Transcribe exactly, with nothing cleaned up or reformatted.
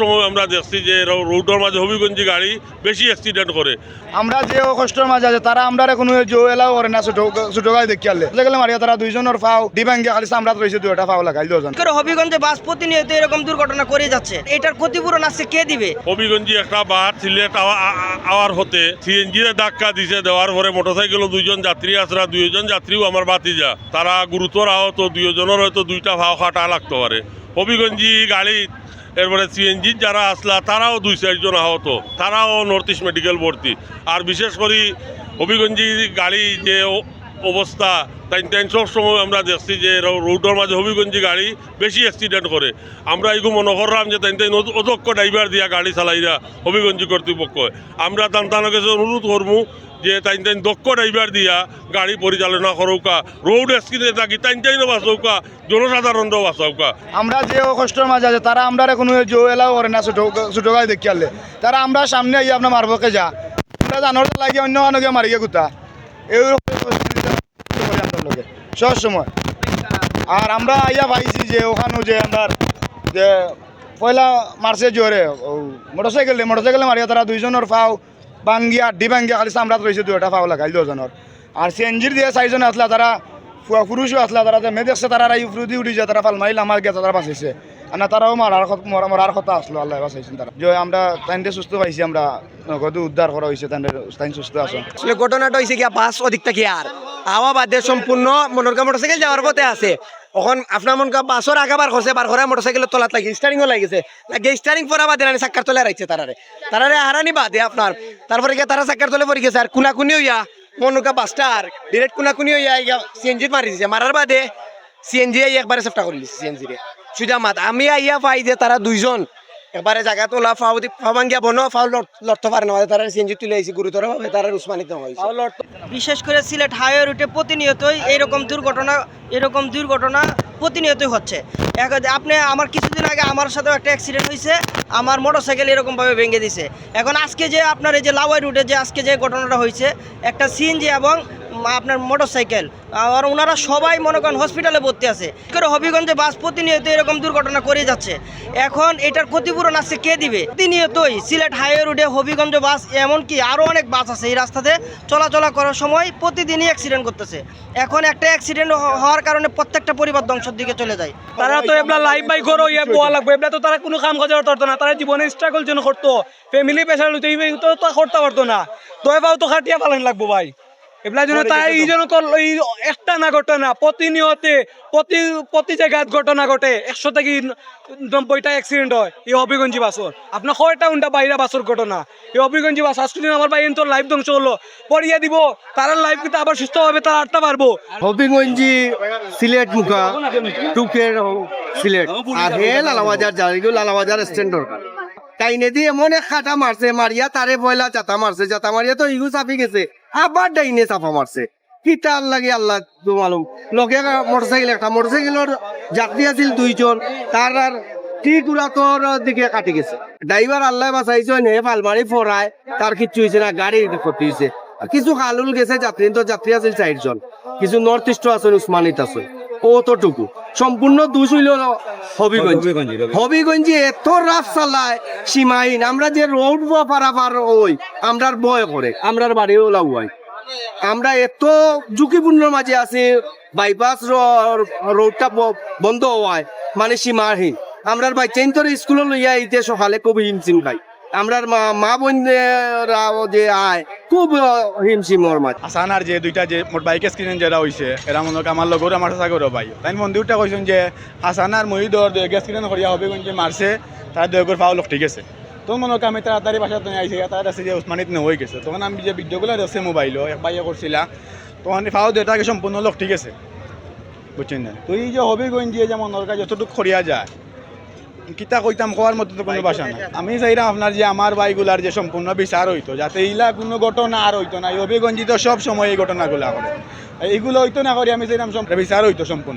সময় আমরা দেখছি যে রো-, রোডর মাঝে হবিগঞ্জি গাড়ি বেশি অ্যাক্সিডেন্ট করে। আমরা যে কষ্টর মাঝে আছে, তারা আমরারে কোনো যে এলাও করে না, ছোট, ছোট গাড়ি দেখিয়ালে। বুঝা গেলে মারিয়া তারা দুইজনর পাও ডিবাঙ্গে খালি চামড়াত রইছে, দুইটা পাও লাগাইল দুইজন। করে হবিগঞ্জে বাস প্রতিনিয়ত এরকম দুর্ঘটনা করে যাচ্ছে, এটার ক্ষতিপূরণ আজকে কে দিবে? হবিগঞ্জি একটা বাস সিলেট আওয়া-, আ-, আ-, আওয়ার হতে সিএনজি রে ধাক্কা দিছে, দেওয়ার পরে মোটরসাইকেলও দুইজন যাত্রী আসরা, দুইজন যাত্রীও আমার ভাতিজা, তারা গুরুতর আহত, দুইজনর হয়তো দুইটা পাও কাটা লাগতে পারে। হবিগঞ্জি গাড়ি, এরপরে সিএনজি যারা আসলা, তারাও দুই চারজন আহত, তারাও নর্থ ইস্ট মেডিকেল ভর্তি। আর বিশেষ করি হবিগঞ্জি গাড়ি যে অ-, অবস্থা, তাইন তাইন সব সময় আমরা দেখছি যে রো-, রোডর মাঝে হবিগঞ্জি গাড়ি বেশি অ্যাক্সিডেন্ট করে। আমরা এগু মনে করলাম যে তাইন তাইন অদ-, অদক্ষ ড্রাইভার দিয়া গাড়ি চালাইরা হবিগঞ্জি কর্তৃপক্ষ। আমরা তান তানর কাছে অনুরোধ করমু যে তাইন তাইন দক্ষ ড্রাইভার দিয়া গাড়ি পরিচালনা করউকা, রোড অ্যাক্সিডেন্ট থাকি তাইন তাইনও বাঁচউকা, জনসাধারণরাও বাঁচাউকা। আমরা যে কষ্টর মাঝে আছে, তারা আমরারে কোনো যে এলাও করে না, ছোট, ছোট গাড়ি দেখিয়ালে। তারা আমরা সামনে আইয়া আপনার মারবকে যা। আমরা জানোর লাগি অন্য কানো গিয়া মারিয়া গুতা। এই রকম পরিস্থিতি আমরার লগে সব সময়। আর আমরা আইয়া পাইছি যে ওখানো যে আমরার যে পয়লা মারছে জোরে, ও মোটরসাইকেল দিয়ে, মোটরসাইকেলে মারিয়া তারা দুইজনর পাও ভাঙ্গিয়া, আড্ডি ভাঙ্গিয়া খালি চামড়াত রইছে, দুইটা পাও লাগাইল দুইজনর। আর সিএনজির দিয়ে চাইরজন আসলা, তারা পুয়া পুরুষও আসলা, তারা যে মেয়ে দেখছে, তারা এই উপরেদি উঠি যায়, তারা ফাল মারিল আমার গিয়া তারা বাঁচাইছে। আর না, তারাও মারার কথা, মরা-, মরার কথা আসলো, আল্লাহ বাঁচাইছেন তারা। যে আমরা তাইনরে সুস্থ পাইছি, আমরা নগদে উদ্ধার করা হইছে, তাইনরে, তাইন সুস্থ আছেন। আসলে ঘটনাটা হইছে গিয়া বাস ওদিক থাকি আর আওয়া বাদে সম্পূর্ণ মনোরকা মোটরসাইকেল যাওয়ার পথে আছে। এখন আপনার মনোরকা বাসর আগা বার করছে, বার করা মোটরসাইকেলর তলাত লাগি, স্টারিংও লাগিছে। লাগে স্টারিং পরা বাদে নানি চাক্কার তলে রাখছে তারারে। তারারে হারানি বাদে আপনার, তারপরে গিয়া তারা চাক্কার তলে পড়ি গেছে। আর কুনাকুনি হইয়া মনোরকা বাসটা আর ডিরেক্ট কুনাকুনি হইয়া গিয়া সিএনজিত মারি দিছে। মারার বাদে সিএনজি আই একবারে সেফটা করি দিছে সিএনজি রে। সুজা মাত। আমি আইয়া পাই যে তারা দুইজন একবারে জাগাত ওলা ফাও দি-, ফাও ভাঙ্গিয়া বনো, ফাও লড়-, লড়তে পারে না। তারা সিএনজি তুলে আইছি গুরুতরভাবে, তারা উসমানিত হইছে। বিশেষ করে সিলেট হাইওয়ে রুটে প্রতিনিয়তই এইরকম দুর্ঘটনা, এরকম দুর্ঘটনা প্রতিনিয়তই হচ্ছে। এখন আপনি আমার কিছুদিন আগে আমার সাথেও একটা অ্যাক্সিডেন্ট হইছে, আমার মোটরসাইকেল এরকমভাবে ভেঙে দিছে। এখন আজকে যে আপনার এই যে লাওয়াই রুটে যে আজকে যে ঘটনাটা হইছে, একটা সিএনজি এবং আপনার মোটরসাইকেল, আর ওনারা সবাই মনে করেন হসপিটালে ভর্তি আছে। করে হবিগঞ্জে বাস প্রতিনিয়ত এরকম দুর্ঘটনা করে যাচ্ছে। এখন এটার ক্ষতিপূরণ আজকে কে দিবে? প্রতিনিয়তই সিলেট হাইওয়ে রোডে হবিগঞ্জ বাস, এমনকি আরও অনেক বাস আছে এই রাস্তাতে চলাচলা করার সময় প্রতিদিনই অ্যাক্সিডেন্ট করতেছে। এখন একটা অ্যাক্সিডেন্ট হ-, হওয়ার কারণে প্রত্যেকটা পরিবার ধ্বংসের দিকে চলে যায়। তারা তো এবলা লাইফ বাই করো, ইয়ে বোয়া লাগবো। এবলা তো তারা কোনো কাম কাজ করতে পারতো না, তারা জীবনে স্ট্রাগল যেন করতো, ফ্যামিলি প্রেশার লইতো, এই তো, তো করতে পারতো না। দয় পাও তো খাটিয়া পালান লাগবো ভাই। এবলা যেন তাই এই যেন করলো, এই একটা না ঘটনা, প্রতিনিয়তে, প্রতি, প্রতি জায়গাত ঘটনা ঘটে, একশো থাকি নব্বইটা অ্যাক্সিডেন্ট হয় এই হবিগঞ্জি বাসর। আপনার কয়টা উন্ডা বাইরা বাসর ঘটনা? এই হবিগঞ্জি বাস আজকে দিন আমার ভাই এন তোর লাইফ ধ্বংস করলো, পড়িয়া দিব, তারার লাইফ কিন্তু আবার সুস্থভাবে তারা আটতে পারবো। হবিগঞ্জি সিলেট মুখা, টুকের সিলেট, আর হে লালাবাজার যার, এগুলো লালাবাজার স্ট্যান্ড দরকার। তাইনে দিয়ে এমন এক খাটা মারছে, মারিয়া তারে পয়লা জাতা মারছে, জাতা মারিয়া তো ইগু চাপি গেছে, আবার ডাইনে চাপা মারছে। কিতার লাগি আল্লাহ তো মালুম। লগে মোটরসাইকেল একটা, মোটরসাইকেলর যাত্রী আছিল দুইজন, তার আর ঠিক উড়াতর দিকে কাটি গেছে। ড্রাইভার আল্লাহ বাঁচাইছইন, হে ফালমারি ফরায়, তার কিচ্ছু হইছে না, গাড়ির ক্ষতি হইছে। আর কিছু খালুল গেছে যাত্রী, কিন্তু যাত্রী আছিল চারজন, কিছু নর্থ ইস্টও আছেন, উসমানিত আছেন, অতটুকু। সম্পূর্ণ দোষ হইল হবিগঞ্জ। হবিগঞ্জ, হবিগঞ্জ। হবিগঞ্জে এত রাফ চালায়, সীমাহীন। আমরা যে রোড পারাপার ওই, আমরার ভয় করে, আমরার বাড়িও লাউয়াই। আমরা এত ঝুঁকিপূর্ণ মাঝে আছি, বাইপাস র-, রোডটা ব-, বন্ধ হওয়ায় মানে সীমাহীন। আমরার বাচ্চাইন্তরে স্কুলে লইয়া আইতে সকালে খুব হিমশিম খাই। আমরার মা, মা বোনেরাও যে আয়, খুব, আহ, হিমশিমর মাঝে। হাসান আর যে দুইটা যে মোর বাইক অ্যাক্সিডেন্ট যেটা হইছে, এরা মনে হয় আমার লগর, আমার চাচা ঘরর ভাই। তাই মন্দিরটা কইছেন যে হাসান আর মহিদর দুই অ্যাক্সিডেন্ট করিয়া হবিগঞ্জে মারছে, তারা দুই ঘর ফাও লোক ঠিক আছে। তো মনে হয় আমি তাড়াতাড়ি বাসা তো আইছি, তারা দেখছি যে উসমানিত নেওয়া হয়ে গেছে। তখন আমি যে ভিডিওগুলো দেখছি মোবাইলও, এক ভাইয়ে করছিলা, তখন ফাও দুইটাকে সম্পূর্ণ লোক ঠিক আছে, বুঝছেন না? তো এই যে হবিগঞ্জে যেমন ওর কাছে যতটুকু করিয়া যায়, কিতা কইতাম, কওয়ার মতো তো কোনো ভাষা নাই। আমি চাইরাম আপনার যে আমার ভাইগুলার যে সম্পূর্ণ বিচার হইতো, যাতে ইলা কোনো ঘটনা আর হইতো না। এই হবিগঞ্জি তো সব সময় এই ঘটনাগুলা করে, এইগুলো হইতো না করি আমি চাইরাম সম-, বিচার হইতো সম্পূর্ণ।